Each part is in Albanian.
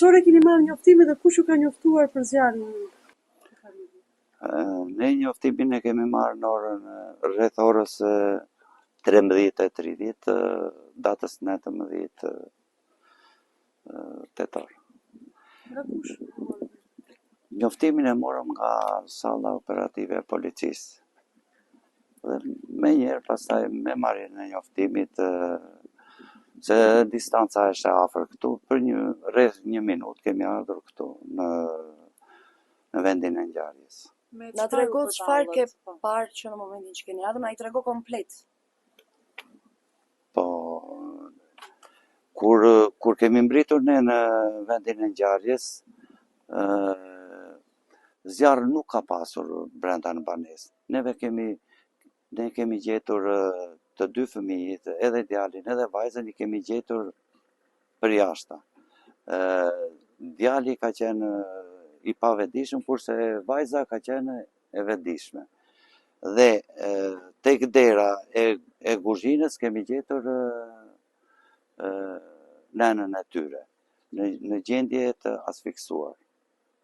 Çfarë keni marrë njoftimin dhe kush ju ka njoftuar për zjarrin? Ne njoftimin e kemi marrë në orën rreth orës 13:30 të datës 19 tetor. Nga kush? Njoftimin e morëm nga salla operative e policisë. Dhe menjëherë pastaj me marrjen e njoftimit se distanca është e afër këtu, për një rreth një minutë kemi ardhur këtu në në vendin e ngjarjes. Na trego çfarë ke parë që në momentin që keni ardhur, na i trego komplet. Po kur kur kemi mbritur ne në vendin e ngjarjes, ë zjarr nuk ka pasur brenda në banesë. Neve kemi ne kemi gjetur të dy fëmijët, edhe djalin edhe vajzën i kemi gjetur përjashta. Ë djali ka qenë i pavetëdijshëm, kurse vajza ka qenë e vetëdijshme. Dhe tek dera e e kuzhinës kemi gjetur ë nënën e tyre në në gjendje të asfiksuar.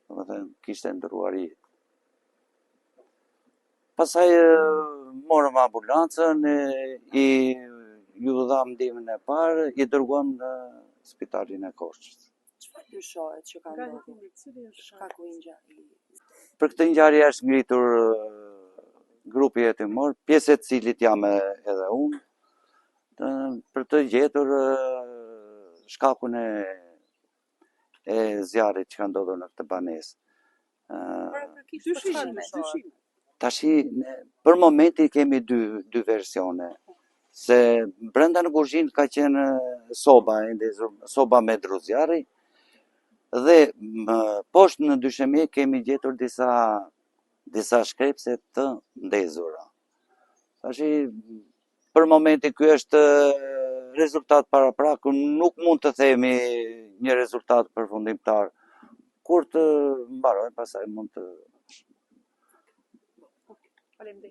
Domethënë kishte ndërruar jetë. Pastaj morëm ambulancën, i ju dham ndihmën e parë, i dërguam në spitalin e Korçës. Çfarë dyshohet që ka ndodhur? Shkaku i ngjarjes. Për këtë ngjarje është ngritur grupi hetimor, pjesë e cilit jam edhe unë, për të gjetur shkakun e e zjarrit që ka ndodhur në këtë banesë. Dyshime, dyshime. Tashi, për momentin kemi dy, dy versione, se brenda në kuzhinë ka qenë soba e ndezur, soba me dru zjarri, dhe më, poshtë në dysheme kemi gjetur disa disa shkrepse të ndezura. Tashi, për momentin ky është rezultat paraprak, nuk mund të themi një rezultat përfundimtar. Kur të mbarojmë, pastaj mund të Faleminderit.